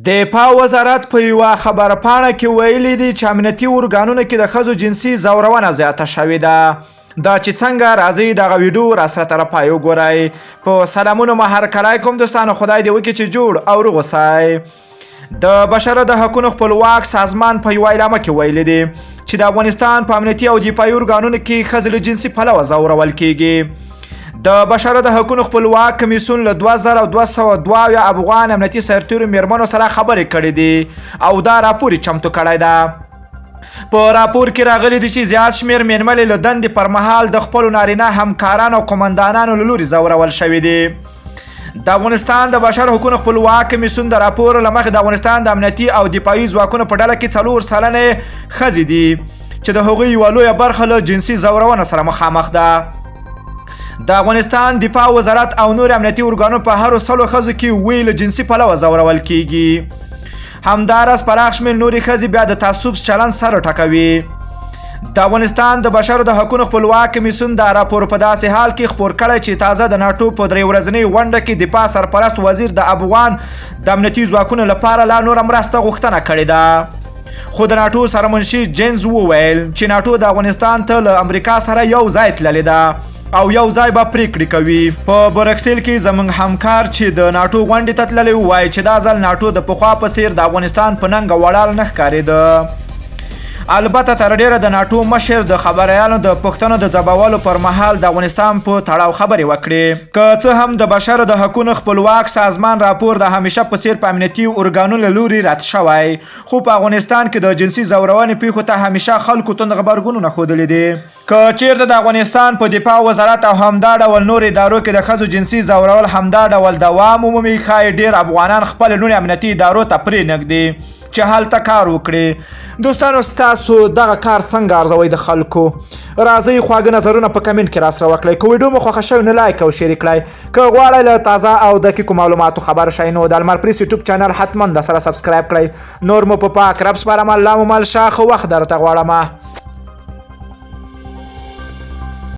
دفاع وزارت په یوه خبرپاڼه کې ویلي دي چې امنیتي ارګانونو کې د ښځو جنسي ځورونه زیاته شوې ده. دا چې څنګه راځئ دغه ویډیو راسره تر پای وګورئ. په سلامونو مو هرکلی کوم دوستانو، خدای دې وکړي چې جوړ او روغ اوسئ. د بشر د حقونو خپلواک سازمان په یوه اعلامیه کې ویلي دي چې د افغانستان په امنیتي او دفاعي ارګانونو کې ښځې له جنسي پلوه ځورول کیږي. د بشر د حقونو خپلواک کمیسیون له 2272 افغان امنیتي سرتیرو میرمنو سره خبرې کړې دي او دا راپور یې چمتو کړی ده. په راپور کې راغلي دي چې زیات شمېر میرمنې له دندې پر مهال د خپلو نارینه همکارانو او قومندانانو له لوري ځورول شوې دي. د افغانستان د بشر حقوقو خپلواک کمیسیون د راپور له مخې د افغانستان د امنیتي او دفاعي ځواکونو په ډله کې 4% ښځې دي چې د هغوی یوه لویه برخه له جنسي ځورونه سره مخامخ ده. د افغانستان دفاع وزارت او نور امنیتي ارګانونو په هرو 100 ښځو کې 7 له جنسي پلوه ځورول کیږي. همداراز پراخ شمېر نورې ښځې بیا د تعصب چلند سره ټکوي. د افغانستان د بشر د حقوقو خپلواک کمیسیون دا راپور په داسې حال کې خپور کړی چې تازه د ناټو په 3 ورځنۍ غونډه کې دفاع سرپرست وزیر د افغان د امنیتي ځواکونو لپاره لا نوره مرسته غوښتنه کړې ده. خو د ناټو سرمنشي جینز وویل چې ناټو د افغانستان ته له امریکا سره یو ځای تللې ده او یو ځای به پریکړې کوي. په برکسل کې زموږ همکار چې د ناټو غونډې ته تللی وایي چې دا ځل ناټو د پخوا په څیر د افغانستان په ننګه ولاړ نه ښکارېده. البته تر ډېره د ناټو مشر د خبریالانو د پوښتنو د ځوابولو پر مهال د افغانستان په تړاو خبرې وکړې. که څه هم د بشر د حقونو خپلواک سازمان راپور د همیشه په څیر په امنیتي ارګانونو له لوري رد شوی، خو په افغانستان کې د جنسي ځورونې پیښو ته همیشه خلکو توند غبرګونونه ښودلي دي. که چیرته د افغانستان په دفاع وزارت او همدا ډول نور ادارو کې د ښځو جنسي ځورول همدا ډول دوام ومومي، ښایي ډېر افغانان خپلې لوڼې امنیتي ادارو ته پرې نږدي چې هلته کار وکړي. دوستانو، ستاسو دغه کار څنګه ارزوئ د خلکو؟ راځئ خواږه نظرونه په کمنټ کې راسره وکړئ. که ویډیو مو خوښه شوې نو لایک او شیر کړئ. که غواړئ له تازه او دقیقو معلوماتو خبر شئ نو د لمر پریس یوټیوب چینل حتما د سره سبسکرایب کړئ. نور مو په پاک رب سپارم، الله مو مل شه، ښه وخت درته غواړم.